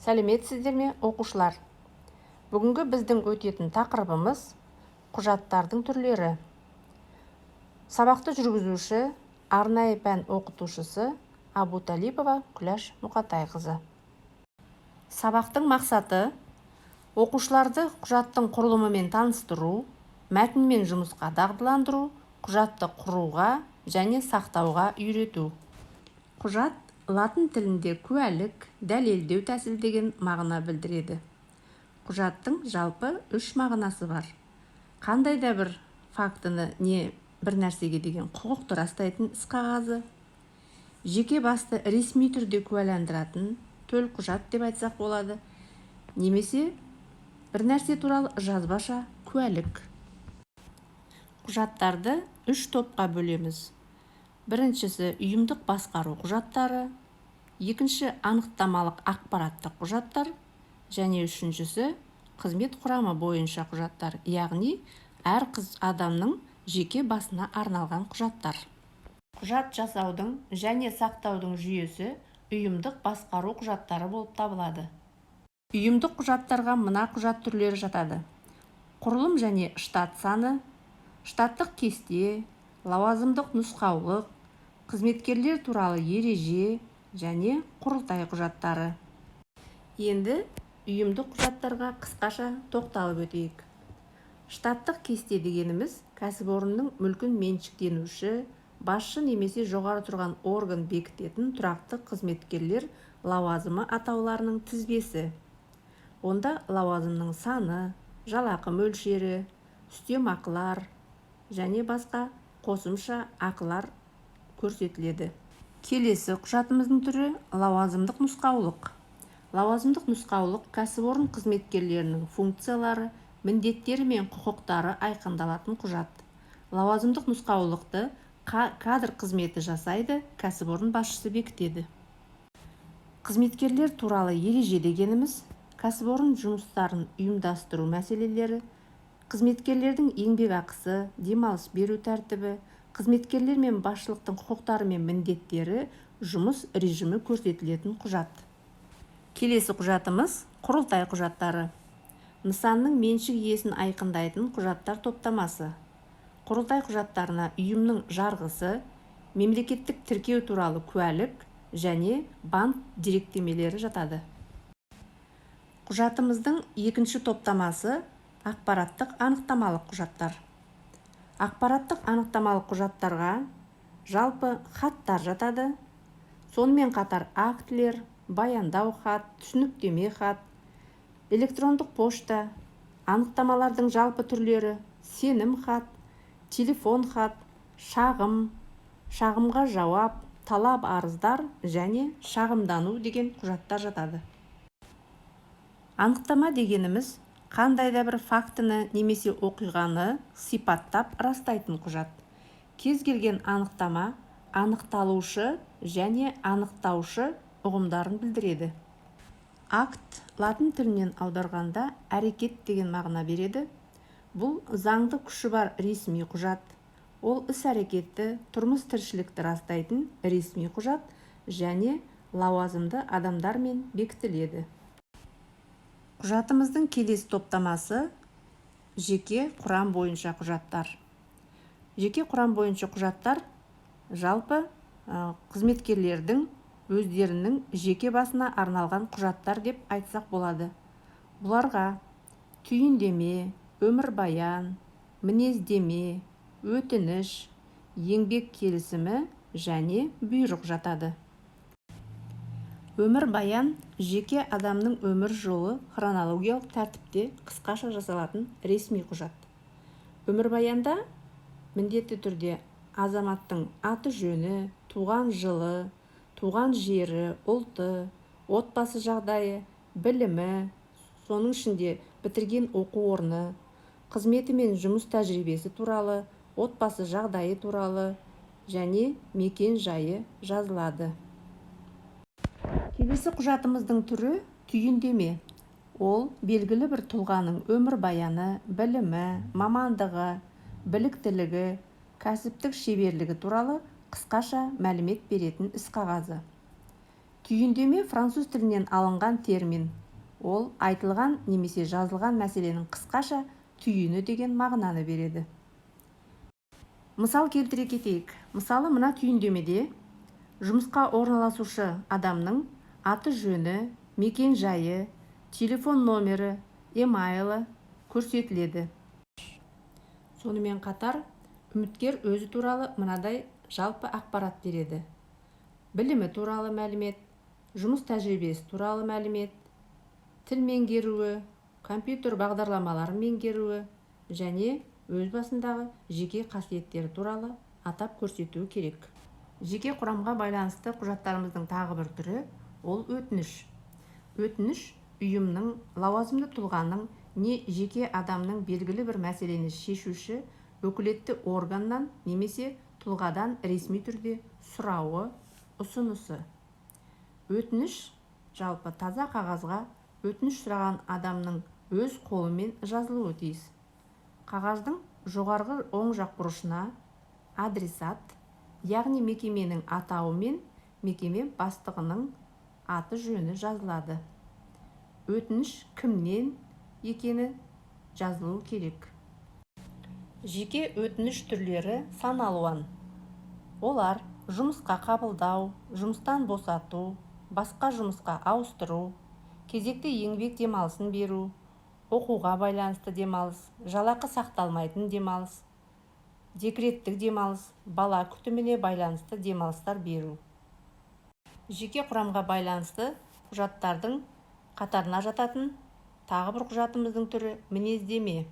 Сәлеметсіздер ме, оқушылар! Бүгінгі біздің өтетін тақырыбымыз – құжаттардың түрлері. Сабақты жүргізуші – арнайы пән оқытушысы Абуталипова Күләш Мұқатайқызы. Сабақтың мақсаты: оқушыларды құжаттың құрылымымен таныстыру, мәтінмен жұмысқа дағдыландыру, құжатты құруға және сақтауға үйрету. Құжат латын тілінде куәлік, дәлелдеу тәсілі деген мағына білдіреді. Құжаттың жалпы үш мағынасы бар: қандай да бір фактіні не бір нәрсеге деген құқықты растайтын іс қағазы, жеке басты ресми түрде куәландыратын төлқұжат деп айтсақ болады немесе бір нәрсе туралы жазбаша куәлік. Құжаттарды үш топқа бөлеміз: біріншісі – ұйымдық басқару құжаттары, екінші – анықтамалық ақпараттық құжаттар және үшіншісі – қызмет құрамы бойынша құжаттар, яғни әр адамның жеке басына арналған құжаттар. Құжат жасаудың және сақтаудың жүйесі ұйымдық басқару құжаттары болып табылады. Ұйымдық құжаттарға мына құжат түрлері жатады: құрылым және штат саны, штаттық кесте, лауазымдық нұсқаулық, қызметкерлер туралы ереже және құрылтай құжаттары. Енді ұйымдық құжаттарға қысқаша тоқталып өтейік. Штаттық кесте дегеніміз – кәсіпорынның мүлкін меншіктенуші, басшы немесе жоғары тұрған орган бекітетін тұрақты қызметкерлер лауазымы атауларының тізбесі. Онда лауазымның саны, жалақы мөлшері, үстемақылар және басқа қосымша ақылар көрсетіледі. Келесі құжатымыздың түрі – лауазымдық нұсқаулық. Лауазымдық нұсқаулық – кәсіпорын қызметкерлерінің функциялары, міндеттері мен құқықтары айқындалатын құжат. Лауазымдық нұсқаулықты кадр қызметі жасайды, кәсіпорын басшысы бекітеді. Қызметкерлер туралы ереже дегеніміз – кәсіпорын жұмыстарын ұйымдастыру мәселелері, қызметкерлердің еңбекақысы, демалыс беру тәртібі, қызметкерлер мен басшылықтың құқықтары мен міндеттері, жұмыс режимі көрсетілетін құжат. Келесі құжатымыз – құрылтай құжаттары. Нысанның меншік иесін айқындайтын құжаттар топтамасы. Құрылтай құжаттарына ұйымның жарғысы, мемлекеттік тіркеу туралы куәлік және банк деректемелері жатады. Құжатымыздың екінші топтамасы – ақпараттық анықтамалық құжаттар. Ақпараттық анықтамалық құжаттарға жалпы хаттар жатады, сонымен қатар актілер, баяндау хат, түсініктеме хат, электрондық пошта, анықтамалардың жалпы түрлері, сенім хат, телефон хат, шағым, шағымға жауап, талап арыздар және шағымдану деген құжаттар жатады. Анықтама дегеніміз – қандай да бір фактіні немесе оқиғаны сипаттап растайтын құжат. Кез келген анықтама анықталушы және анықтаушы ұғымдарын білдіреді. Акт латын тілінен аударғанда әрекет деген мағына береді. Бұл заңды күші бар ресми құжат. Ол іс-әрекетті, тұрмыс тіршілікті растайтын ресми құжат және лауазымды адамдармен бекітіледі. Құжатымыздың келесі топтамасы – жеке құрам бойынша құжаттар. Жеке құрам бойынша құжаттар жалпы қызметкерлердің өздерінің жеке басына арналған құжаттар деп айтсақ болады. Бұларға түйіндеме, өмірбаян, мінездеме, өтініш, еңбек келісімі және бұйрық жатады. Өмірбаян – жеке адамның өмір жолы хронологиялық тәртіпте қысқаша жасалатын ресми құжат. Өмірбаянда міндетті түрде азаматтың аты-жөні, туған жылы, туған жері, ұлты, отбасы жағдайы, білімі, соның ішінде бітірген оқу орны, қызметі мен жұмыс тәжірибесі туралы, отбасы жағдайы туралы және мекен жайы жазылады. Келесі құжатымыздың түрі – түйіндеме. Ол белгілі бір тұлғаның өмірбаяны, білімі, мамандығы, біліктілігі, кәсіптік шеберлігі туралы қысқаша мәлімет беретін іс қағазы. Түйіндеме – француз тілінен алынған термин. Ол айтылған немесе жазылған мәселенің қысқаша түйіні деген мағынаны береді. Мысал келтіре кетейік. Мысалы, мына түйіндемеде жұмысқа орналасушы адамның аты-жөні, мекен жайы, телефон номері, емайлы көрсетіледі. Сонымен қатар үміткер өзі туралы мынадай жалпы ақпарат береді: білімі туралы мәлімет, жұмыс тәжірибесі туралы мәлімет, тіл меңгеруі, компьютер бағдарламаларын меңгеруі және өз басындағы жеке қасиеттері туралы атап көрсетуі керек. Жеке құрамға байланысты құжаттарымыздың тағы бір түрі – ол өтініш. Өтініш – ұйымның, лауазымды тұлғаның не жеке адамның белгілі бір мәселені шешуші өкілетті органнан немесе тұлғадан ресми түрде сұрауы, ұсынысы. Өтініш жалпы таза қағазға өтініш сұраған адамның өз қолымен жазылуы тиіс. Қағаздың жоғарғы оң жақ бұрышына адресат, яғни мекеменің атауы мен мекеме бастығының аты-жөні жазылады. Өтініш кімнен екені жазылуы керек. Жеке өтініш түрлері сан алуан. Олар: жұмысқа қабылдау, жұмыстан босату, басқа жұмысқа ауыстыру, кезекті еңбек демалысын беру, оқуға байланысты демалыс, жалақы сақталмайтын демалыс, декреттік демалыс, бала күтіміне байланысты демалыстар беру. Жеке құрамға байланысты құжаттардың қатарына жататын тағы бір құжатымыздың түрі – мінездеме.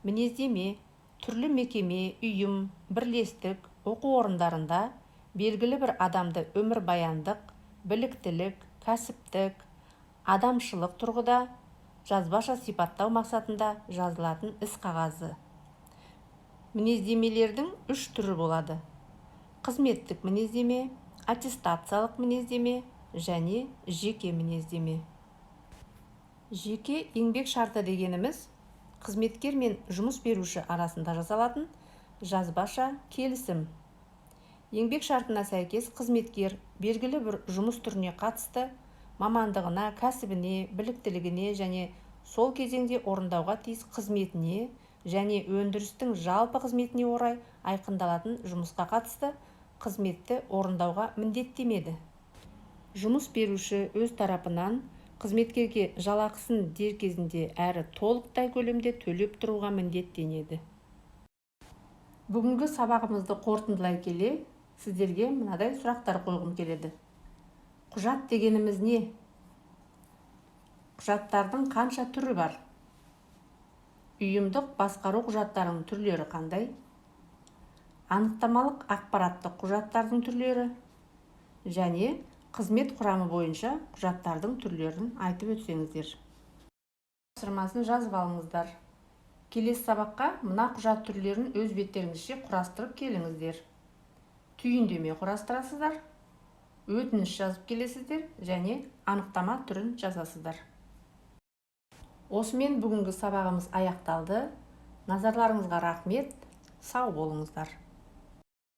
Мінездеме – түрлі мекеме, ұйым, бірлестік, оқу орындарында белгілі бір адамды өмірбаяндық, біліктілік, кәсіптік, адамшылық тұрғыда жазбаша сипаттау мақсатында жазылатын іс қағазы. Мінездемелердің үш түрі болады: қызметтік мінездеме, аттестациялық мінездеме және жеке мінездеме. Жеке еңбек шарты дегеніміз – қызметкер мен жұмыс беруші арасында жасалатын жазбаша келісім. Еңбек шартына сәйкес қызметкер белгілі бір жұмыс түріне қатысты мамандығына, кәсібіне, біліктілігіне және сол кезеңде орындауға тиіс қызметіне және өндірістің жалпы қызметіне орай айқындалатын жұмысқа қатысты қызметті орындауға міндеттемеді. Жұмыс беруші өз тарапынан қызметкерге жалақысын дер кезінде әрі толықтай көлемде төлеп тұруға міндеттенеді. Бүгінгі сабағымызды қорытындылай келе, сіздерге мынадай сұрақтар қойғым келеді: құжат дегеніміз не? Құжаттардың қанша түрі бар? Ұйымдық басқару құжаттарының түрлері қандай? Анықтамалық ақпараттық құжаттардың түрлері және қызмет құрамы бойынша құжаттардың түрлерін айтып өтсеңіздер. Тапсырмасын жазып алыңыздар. Келесі сабаққа мына құжат түрлерін өз беттеріңізше құрастырып келіңіздер. Түйіндеме құрастырасыздар, өтініш жазып келесіздер және анықтама түрін жазасыздар. Осымен бүгінгі сабағымыз аяқталды. Назарларыңызға рахмет, сау болыңыздар.